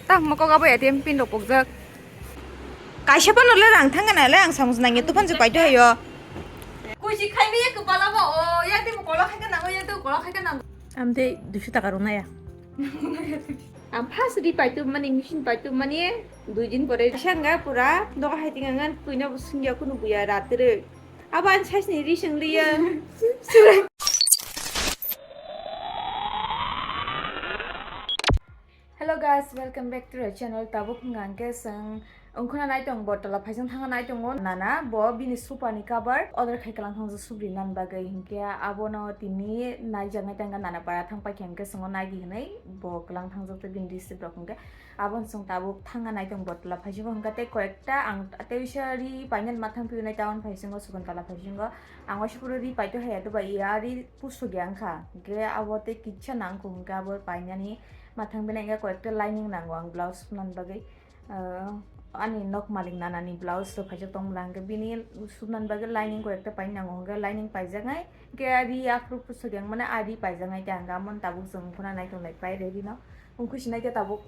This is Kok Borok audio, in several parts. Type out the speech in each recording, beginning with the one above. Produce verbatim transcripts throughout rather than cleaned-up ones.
Tamo kok abo A T M pin rok pokjak. Kaisa phano le rang thang gana le ang samung nang ya tupan se paito hayo. Kuisi khai mi ya kepala ba o ya de mo kola khai kana ya de kola khai kana. Am de duiso taka rok naya. Ang first ri paito mani machine paito mani dui din pore. Sanga pura doga hai tinga ngan puina sungya kunu buya ratere. Abo ang size ni ri sung liya. Hello guys, welcome back to our channel. Tabuk hwnkha hwnkhe chwng wngkhana nai tong bo tola phaising thangna nai tongo nana bo bini super ni cover order khai kalang thang subri nan bagwi hinkhe abono tini nai jak nai tang nana para thang paikha hinkhe chwng nai di hinwi bo kalang thang jak tei bini receipt rok hinkhe aboni chwng tabuk thangna nai tong bo tola phaisingo hinkhe tei koyekta ang tei bisa ri painani mathang piu nai town phaisingo sukun tola phaisingo ang waisa puro ri paito haya dubai ya ri pusuk ya wngkha hinkhe abo tei kisa nang kho hinkhe abo painani. Mathang bini hinkhe koyekta lining nango ang blouse subnani bagwi. Ah, ani nok malik nanani blouse rok paijak tong bwla hinkhe bini subnani bagwi lining koyekta paina nango hinkhe lining paijaknai hinkhe ri aphuru pusuk yang mane ari paijaknai tei ang amon tabuk chwng phuna naitonglai pai ready no wngkhusi naikhe tabuk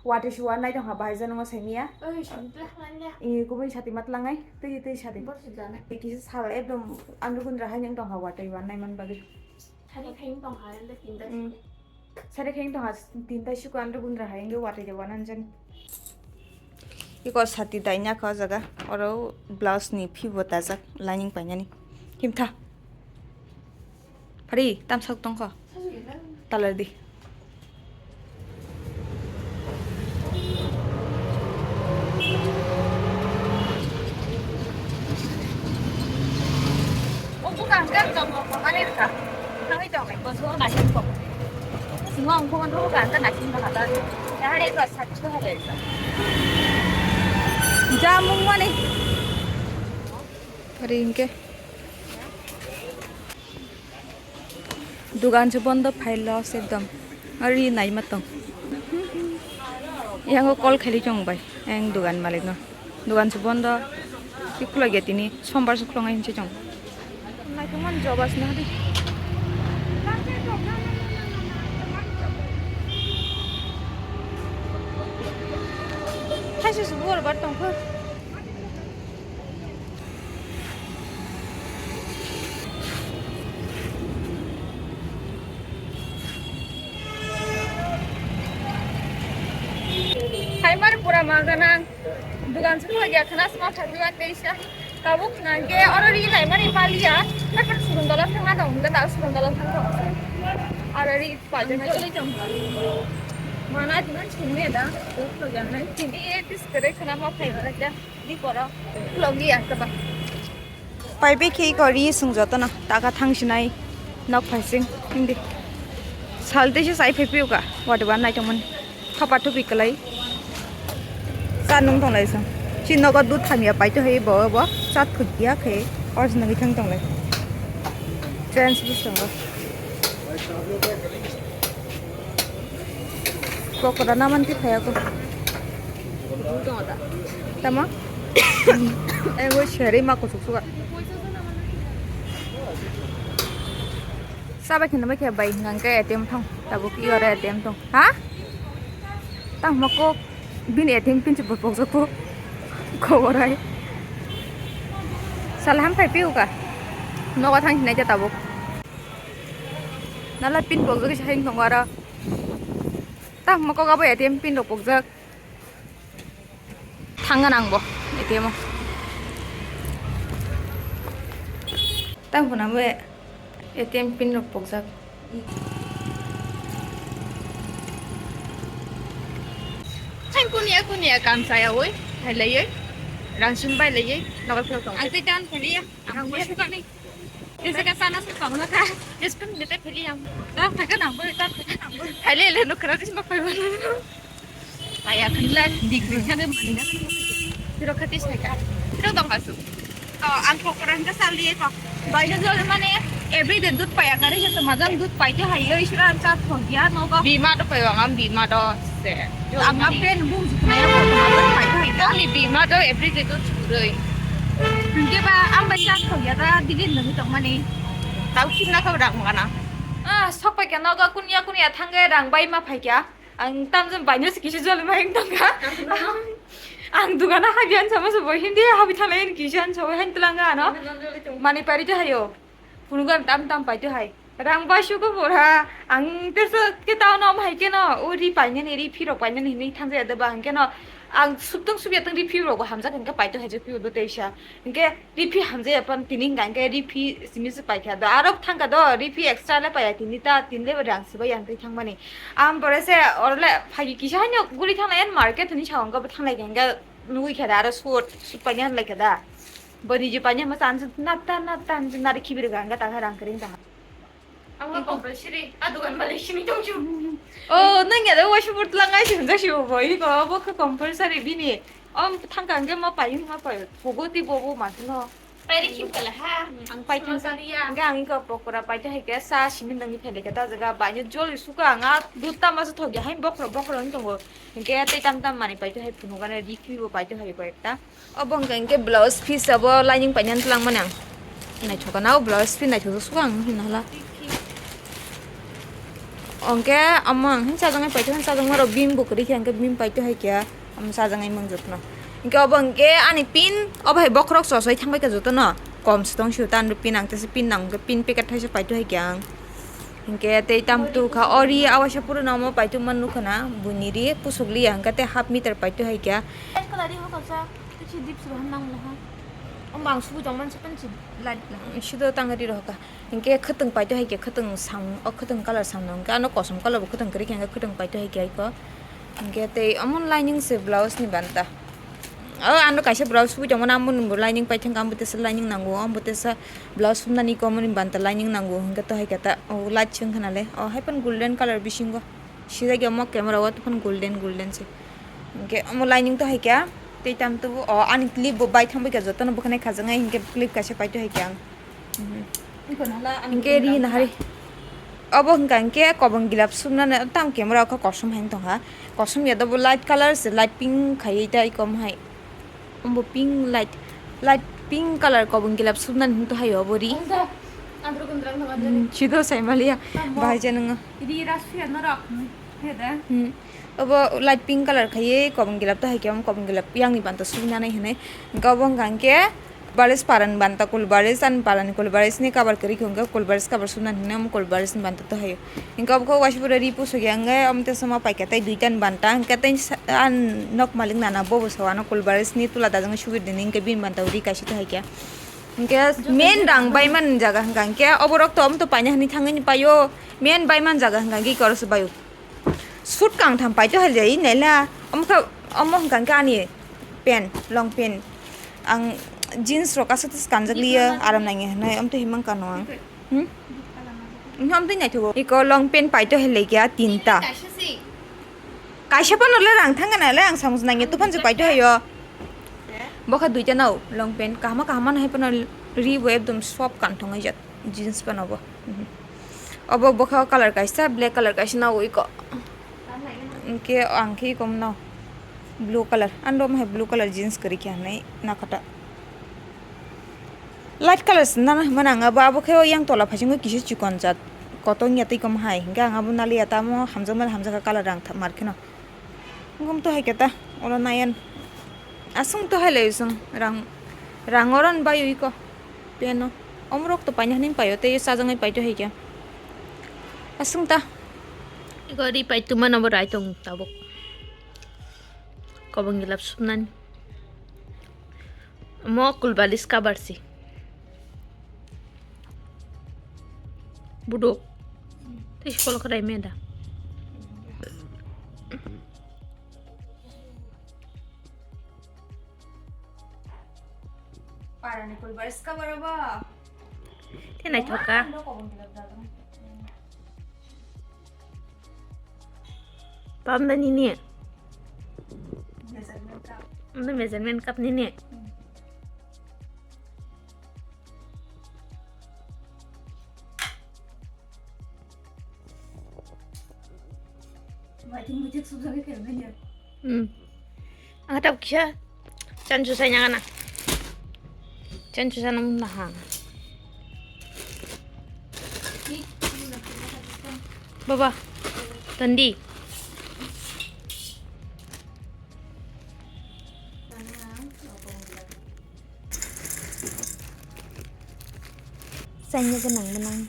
watwi suwa naitongkha bahai jani saimia. Oi, sani tla khlanya. I kubuni sati ma tlangnai twi twi sati. Bor sujana. Kisa sal ekdom andrukundra hai nang tongkha watwi wa naiman bagwi. Sari khaing tongkha, ele tinta. Mm. Sari khaing tongkha, tinta siko andrukundra hai, inge watwi de wanan jan. Iko sati daina kha o jaga, oro blouse ni phi bo dajak, lining painani. Himtha. Phari, tamsak tongkha. Talar di. Jamung mani. Ringke. Dugan se bondo, phai loss ekdom. Ari naima tong. Yango call khali chong bai. Yang dugan malik no. Dugan se bondo. Ki khulai ya tini. Sombar se khulai hinse chong. Naitungman jobas na di. Thaise se bor bar tong kho. Haimar pura magana. Dugan se khulai ya khana sma thagwi teisa. Tabuk nangke oro ri lai mani palia. Tapi surun dalam thang ada unda tak surun dalam thang ada. Oro ri paja na kali jom. Mana dinan sini ada. Tuh jangan sini eh tis kere khana mau khai mara ja. Di poro. Log di ya kaba. Pai be khe ko ri sung joto na taka thang sinai nok phaising hindi. Salte se sai phai piu ka. Wadi wan nai tong mani. Thapa thupi kwlai. Cha nung tong lai sa. Si nogo dud thang ya pai to hai bo bo. Cha thuk ya khe. Or nang thang tong lai. Chance bus tong. Pokora naman ti phaya ko. Tama? Ego seri ma ko suk suka. Saba khe nang khe bai hwnkha khe A T M thang tabuk iyore A T M thang. Ha? Tang ma kok bini A T M pin se bopok joko. Khoborai. Sal ham phai piu ka. Nogo thang hinai khe tabuk. Nala pin bok jok se haing tongo aro. Tang ma kok abo A T M pin rok bok jak. Thangna nangbo A T M o. Tang phuna bo A T M pin rok pokjak. Hai kunia kunia kam saya oi, hai laiye. Rang sum bai laiye, nogo phirok tong. Ang tei dan pheliya, ang bo sukani. Jese ka sana sa tong na ka. Yes kun dete pheliya. Dan thaka nangbo, dan thaka nangbo. Hai le le no khara dis ma phai ba. Paya khanla dik dik khade mani na. Phirok khati sai ka. Phirok tong kasu. To ang pokora hingka sal diye to. Baisa jol mane everyday dud paya kare je to majan dud paite hai oi sura ang sa thok ya no ba. Bima do payo ang bima do se. Ang apen bung jukna ya ko majan paite hai ta. Ni bima do everyday dud churoi. Hingke ba ang bai sa thok ya ta digin nang tong mani. Tau kinna ka rang mana. Ah, sok pai ka nogo kunya kunya thangge rang bai ma phai kya. Ang tamjani baino se kisa joli mai tongkha. Ang dugano habi ansa masa bo hindi habi thalai kisa ansa bo hain tulanga ano. Mani pari to hayo. Phunukgo ang tam tam paito hai. Rang baisugo bora. Ang teso ke town om hai keno. O ri painani, ri phirok painani hinwi thangjaya da ba ang keno. Ang suptung supya tang ri phirok bo hamjak hingke paito hai je phirok do teisa. Hingke ri phi hamjaya pan tini hingka hingke ri phi simi se paikha do. Aro thangka do ri phi extra le paya tini ta tin le rang sibai yang twi thangmani. Am bore se orle phai kisa haino guri thanglai market hini sawang go thanglai hingke nugui kha da aro suit suit painani lai kha da. Bo niji paina ma chan nata nata nari khibir ganga ta rang kering ta. Ang ma compulsory a dukan bale simi tong chu. Oh, nang ya da washi pur tlang ai sing da shu bo i ko bo ka compulsory bini. Om thang kang ge ma pai ma pai. Phogo ti bo bo ma no. Pai ri khim kala ha. Ang pai thang sa. Ga ang ko pokora pai ta hai ke sa simi nang ni phele ke ta jaga ba ni jol su ka nga dutta ma sa thogi hai bokro bokro ni tongo. Hingke tei tam tam mani paito hai phunukgana ri khibibo paito hai ko ekta. Obo hingke hingke blouse piece abo lining painani twlangmani ang. Naithokgana o blouse piece naithok suka ang hwnna hala. Hingke omo ang hin chajaknai paito hin chajakma rok bini bo kwrwi khe hingke bini paito hai khe omo chajaknai mang jotono. Hingke obo hingke ani pin obo hai bokhorok chosoi thangbai kha jotono kom se tong sio ta pin ang tesa pin nang hingke pin packet thaisa paito hai khe ang. Hingke tei tam tu kha ori awaisa puro namo paito man nukha na buini ri pusuk liya hingke tei half meter paito hai khe. Red colour ri hokosa, tei si dips rohor nang moha. Om bang subu tong man sepen si light na. Sido tang ri rohoka. Hingke khwtwng paito hai khe khwtwng sam, o khwtwng colour sam nang khe ano kosom colour bo khwtwng kwrwi khe hingke khwtwng paito hai khe aiko. Hingke tei omo lining se blouse ni banta. O ano kaisa blouse sugui tongmani amo nungbo lining paithangkha, amo tesa lining nango, amo tesa blouse sumnani iko omo ni banta lining nango hingke to hai khe ta o light se wngkha nale o hai phano golden colour bisingo sijak ya omo camera o tei phano golden golden se hingke omo lining to hai khe tei tam tubo o ani clip bo bai thangbai kha jotono bwkhanai khajaknai hingke clip kaisa paito hai khe ang. Hingke ri nahari. Obo hingka hingke kobong gilap sumnani tang camera o khe kosom hai tongkha. Kosom ya dobo light colour se light pink khaiwi tei kom hai. Ombo pink light, light pink colour kobong gilap sumnani hinto hai obo ri. Sido sai maliya. Bahai ja nwngo. Ri ras phiya norok. Heda. Obo light pink colour khaiwi kobong gilap to hai khe omo kobong gilap yang ni banta sumnani hinwi. Hingke obo hingka hingke. Kulbaris parani banta kulbaris ani parani kulbaris ni cover kwrwi khe hwnkhe kulbaris cover sumnani hinwi omo kulbaris ni banta to hayo. Hwnkhe obo khe waisa pura ri pusu ya hwnkhe omo tei sama paikha tei duita ni banta hwnkhe tei sa-, ang nok malik nana bobo sa ano kulbaris ni tula dajak sugui rini hwnkhe bini banta ri kaisa to haikhe. Hwnkhe main rang baimani jaga hwnkha hwnkhe oborok to omo to paina hinwi thangwi paio main baimani jaga hwnkha hwnkhe ikorokse baio. Suit kangtham paito hai jai naila. Omo khe, omo hwnkha khe ani pant, long pant. Ang jeans rok aswk twi kanjak liya, aram nangya hinwi, omo twi himang kano ang. Hmm? Omo twi naithogo. Iko long pant paito hai laikya tinta. Kaisa phano le rang thangkha naila, ang samung nangya, tuphan jwk paito haio. Bokha duita nao, long pant kahama kahama no hai phano ri bo ekdom soft kanthong hai jat, jeans phano bo. Mhm. Obo bwkha o colour kaisa, black colour kaisa nawi ko. Hwnkhe ang khe iko mano blue colour. Ang rok hai blue colour jeans kwrwi khe hinwi nakhata. Light colour se nana hinmani ang abo, abo khe o yang tola phaichingwi kisa chikon jat. Kotor wngya twi kom hai. Hwnkhe ang abo naliya tamo hamjakmani hamjakha colour rang mar kheno. Wngkha to hai khe ta, oro nayan. Aswng to hai lai chwng rang, rang oro ni bai ui ko. Peno. Omorok to paina hinwi paio, tei chajaknai paito hai khe. Aswng ta. Iko ri pai tuma no bo rai tong tabuk. Kobong gilap supnani. Mo kulbalis kabar si. Buduk. Tei si kolok rai meda. Parani kulbalis kabar ba. Tei naithok kha. Pam da nini? Measurement cup. Ano measurement cup nini? Hmm. Waiting bujik subjagwi khaimanya. Hmm. Ang tap kisa chansu sai nang na. Chansu sai nang na ha. Baba, tandi. Chaina gwnang gwnang.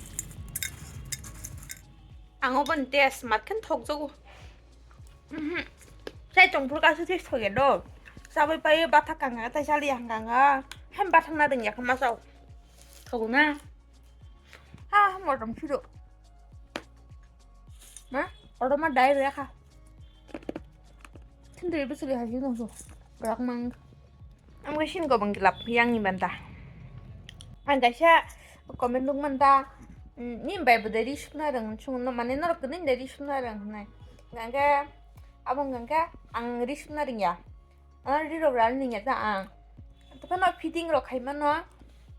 Ang oboni test mat khe thokjago. Mhm. Sai tongphuru kaisa tei soya do. Chabai pai bathak kanga tai chali hangkanga. Hem bathak na rwngya khe ma chao. Thogo na. Ha, ha, motom phiro. Ma, oro ma dai rwya kha. Thindri bwswli hai se tongso. Rak mang. Ang bai sin gobang gilap yang ni banta. Ang kaisa comment nuk manta, mm, ni bai bo dai ri sukna rwng sung no mane norok kwnwi dai ri sukna rwng hinai. Hingke abo hingke ang ri sukna rwngya. Ano ri rok rani nungya ta ang. Tokhe no fitting rok khai mano.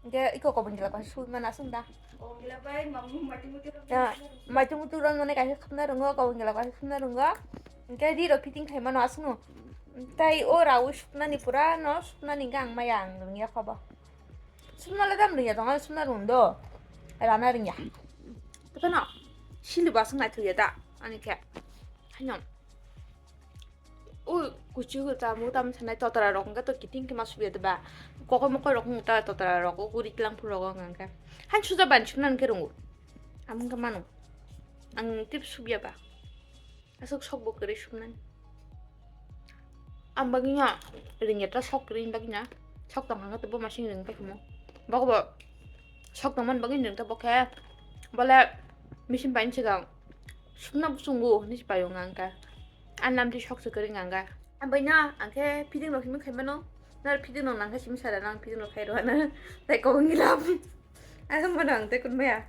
Hingke iko kobang gilap hai sui mana aswng da. Kobang gilap bai mamu mati muti rok. Ya, mati muti rok nune kaisa khapna rwngo, kobang gilap kaisa khapna rwngo. Hingke ri rok fitting khai mano aswng no. Tai o rawi suknani pura no suknani hingke ang maya ang rwngya khobo. Sumna le dam rwngya tongo, sumna rwng do. Rana rwngya. Tokhe no sili bo aswk naithokya da ani khe. Haino. O kuchi tamo tamo sanai totra rok hingke to kiting khe ma subya de ba. Kokoi mokoi rok hwn ta totra rok o guri tlang phuru rok hwnka hwnkhe. Han suja ban sumna hwnkhe rwngo. Amo hwnkhe mano. Ang tip subya ba. Aswk sok bo kwrwi sumnani. Ang bagwi no rwngya ta sok kwrwi bagwi na. Sok tong hwnkhe bo masing rwng pai khumo. Bokbo sok tongmani bagwi rwng ta bokhe. Bole machine paini swkang sumna buchungo hinwi se paio hwnka hwnkhe. Ang lamchi sok se kwrwi hwnka hwnkhe. Ang bai na ang khe fitting rok himwi khai mano. Naro fitting rok nang khe simi sara nang fitting rok khai rw na. Tai kobang gilap. Ang mano ang tai kun maya.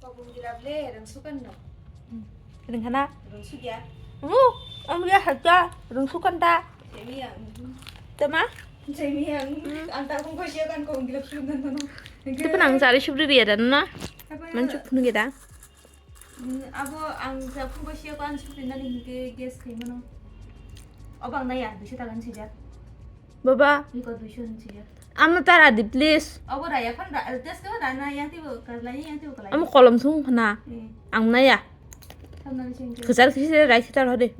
Kobang gilap le rwng sukan no. Rwng khana? Rwng sukya. Mu, ang ya hakya rwng sukan ta. Semi ang. Tema? Semi ang. Hmm. Ang ta kung ko siya kan kobang gilap sukan no. Tepan ang sari subri riya dan na. Apa ya? Manchuk phunu geda. Hmm, abo ang ja phung ko siya ko ang supri nani hingke guess khai mano. Obo ang naya, duiso taka ni sijak. Baba. Iko duiso ni sijak. Amno tara di, please. Obo raya phan ra, test ko rana yang tibo kalai yang tibo kalai. Amo kolom sung khana. Eh. Ang naya. Thamna ni singke. Khachar khisi rai sitar hode.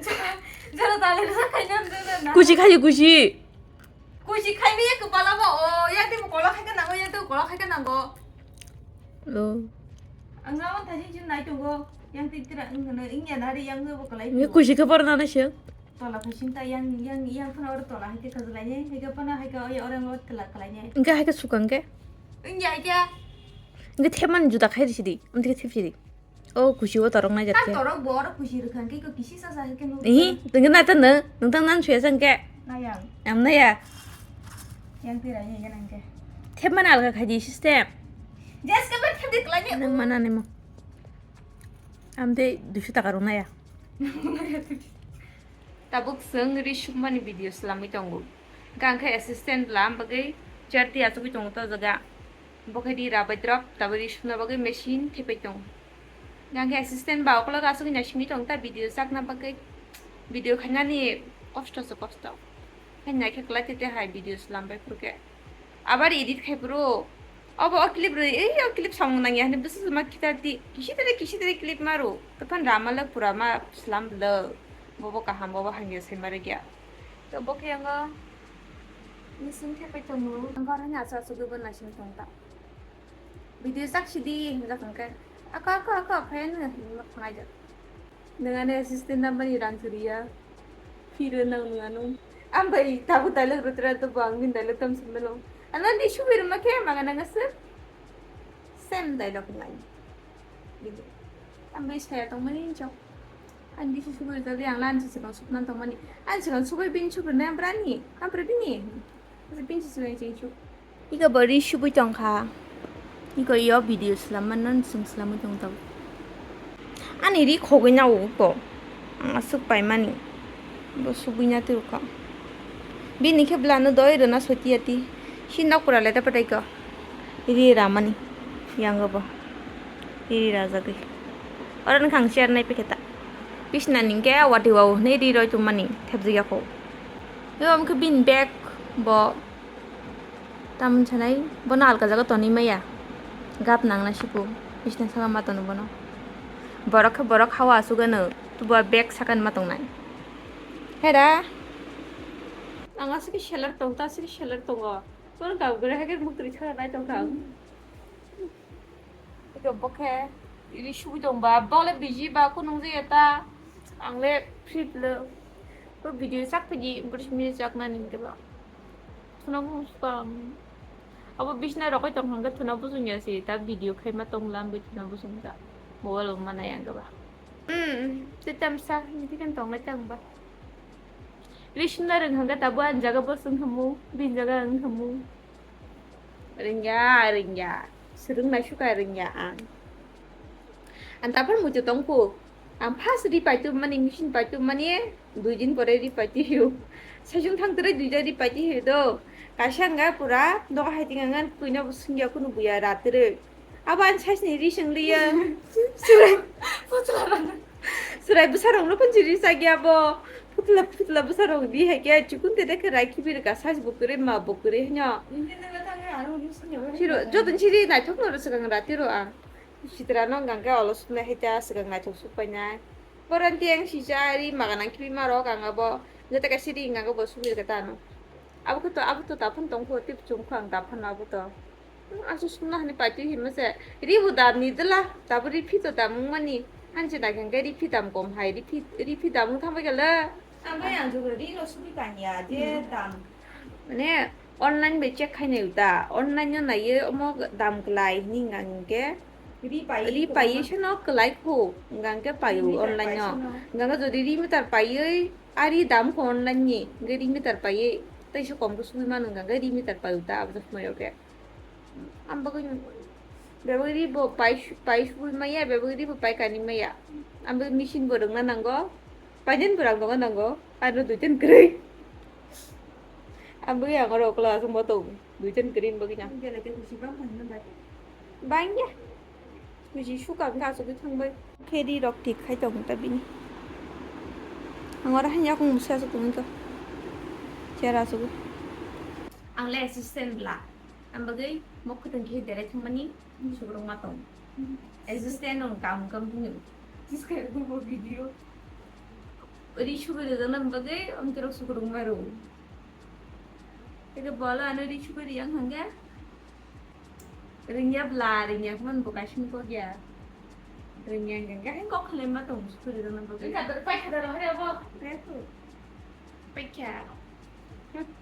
Jara, jara tale sa khai nam na. Kusi khai kusi. Kusi khai ni yak kepala mo, oh, yang tibo kolok khai ka nango, yang tibo kolok khai ka nango. Lo. Ang ngawan tadi jin nai tongo, yang ti tira ang kena ingya nari yang tibo kalai. Ni kusi khe borna na sih. Tola khasin ta yang, yang, yang phano oro tola hai khe kajlai ne, hai khe phano hai khe oi orang ot kala kalai ne. Engke hai khe sukang khe. Engke hai khe. Engke theman juda khai risi di, amti khe thip sidi. O kusi o torok nai jat khe. Torok bo oro kusi rwkha khe ko kisi sa sa khe nuk. Ih, tengke na ta nung, nung tang nan suya sang khe. Nayang. Am naya. Yang tira ye nang khe. Thep mana alga khai di system. Jes ke ba thep di kalai ne. Nang mana ne mo. Am de duiso taka rok naya. Tabuk chwng ri sukmani video swlamwi tongo. Hwnkhe ang khe assistant bwlam bagwi charti achugwi tongo to jaga. Bo khe ri rabai drop, tabuk ri sukna bagwi machine thepai tongo. Hwnkhe assistant ba okologo achugwi naisingwi tongo ta video chakna bagwi. Video khainani kosto se kosto. Khe naikhe kwlai tete hai video swlam bai phuru khe. Abar edit khai phuru. Obo o clip rwi, ei o clip samung nangya hwnwi bwswk ma khitar di. Kisi tere, kisi tere clip maru. Tophan rama le pura ma slam le. Bobo kaham, bobo hamya sai ma rwgya. To bo khe yango machine thepai tongo. Ang ghor hani achu achu gubun naising tong ta. Video sak sidi hinjak hwnkhe. Ako, ako, ako, phayan hinwi ma phangai jak. Nwng ani assistant na bani rang churiya. Phiro nang nwng ano. Ang bai tabuk dialogue rwtra to bo ang bini dialogue tam simi mano. Ano ni subi rwma khe manga nang aswk. Same dialogue ngai. Bini. Ang bai saya tongmani chok. Ang bisi subi rwjak di ang lan si sikang sukna tongmani. Ang sikang subi bini subi na brani. Ang pre bini. Bini si subi chengchu. Iko bo ri subui tongkha. Iko yo video slam mano, chwng slamwi tong tabuk. Ani ri khogwi na o bo. Ang aswk paimani. Bo subui na twrwkha. Bini khe bwlano doi rwna soti ati. Si nok pura le ta patai ko. Ri ramani. Yang bo. Ri rajagwi. Oro wngkha ang chair nai paikhe ta. Bisna ni hwnkhe wati wao hwnwi ri roi tongmani thepjak ya kho. Yo, omo khe bini bag bo. Tamoni sanai bono alka jaga tonwi maya. Gap nangna siku. Bisna saka ma tono bono. Borok khe borok hawa asugano. Tubo bag sakani ma tongnai. Hera. Ang aswk seller tong, ta aswk seller tongo. Ton kau gure hake mukri thara nai tong kang. Ito bokhe ili subi tong ba, bole biji ba kunung je ta. Ang le free le. Ko video sak pagi, bris mi sak nani ke ba. Thuna bu spam. Abo bisna rokoi tong hangke thuna bu sung ya si, ta video khai ma tong lam bi thuna bu sung ta. Mobile ma na yang ke ba. Hmm, tetam sa, ini kan tong le tang ba. Risuna rwng hangkhe tabuk ani jaga bo swng hamu, bini jaga ang hamu. Rwngya, rwngya. Swrwng nai suka rwngya ang. Ang taphar muitu tongkhu. Ang first ri paitu mani, machine paitu mani, dui din pore ri paitu hiu. Saichung thang tere duita ri paitu hiu do. Kaisa hwnkha pura doga hai tinga ngan kuino bo swngya kunu buya ratere. Abo ani size ni ri swng liya. Surai. Surai bwsarok no phunsi ri chagya bo. Putla putla bwsarok ri hai khe chukun te dekhe rai khibi rwkha size bo kwrwi ma bo kwrwi hwnyo. Siro joto siri naithok no rw swkang ratere ang. Sitra no hwnkha khe olo suknai hai ta swkang naithok suk painai. Boran tiyang sija ri maga nang khibi ma rok ang abo. Joto kaisa ri hwnkha khe bo sugwi rwkha ta ano. Abo khe to, abo to taphano tongkho, tei chumkho ang taphano abo to. Hmm, aswk sumna hwnwi paitwi hinma se. Ri bo dam ni dwla, tabuk ri phi to dam wngmani. Hanse naikhe hwnkhe ri phi dam kom hai, ri phi, ri phi dam wng thangbai khe le. Ang bai ang jugo ri no sugwi kanya je Hmm. dam. Mane online bai check khainai uta, online no naiwi omo dam kwlai hwnwi hwnka hwnkhe Ri paiwi ri paiwi kwbangma. Seno kwlai kho, hwnka hwnkhe paio Ri meter online no. Paisano. Hwnka hwnkhe jodi ri meter paiwi, ari dam kho online ni, hwnkhe ri meter paiwi, teisa kom khe sugwi mano, hwnka hwnkhe ri meter paio ta abo somoi o khe. Ang bagwi bebak ri bo pai su-, pai sugwi maya, bebak ri bo pai kani maya. Ang bagwi machine bo rwngna nango, paiden bo rang rwngna nango, ano duitan kwrwi. Ang bagwi ang oro okla aswk bo tong, duitan kwrwi ni bagwi na. Bangya. Buji suka hwnkhe asugwi thangbai. Khe ri rok thik khai tongo ta bini. Ang oro han yakung musa asuk tongwi kha. Chair asugwi. Ang le assistant bla. Ang bagwi mok kwthwng khe derai thangmani sukrok ma tong. Assistant rok kam kam hwnwi. Subscribe bo video. Ri sugwi rwjakna bagwi amtwrok sukrok ma rw. Eke bolo ano ri sugwi riyang hangya. Rwngya bla, rwngya khe man bo kaisa ni kok ya. Rwngya hwnkhe hwnkhe kok khlai ma tong sukuri rwna bagwi. Wngkha dor, paikha dor, hore abo. Paikha. Paikha.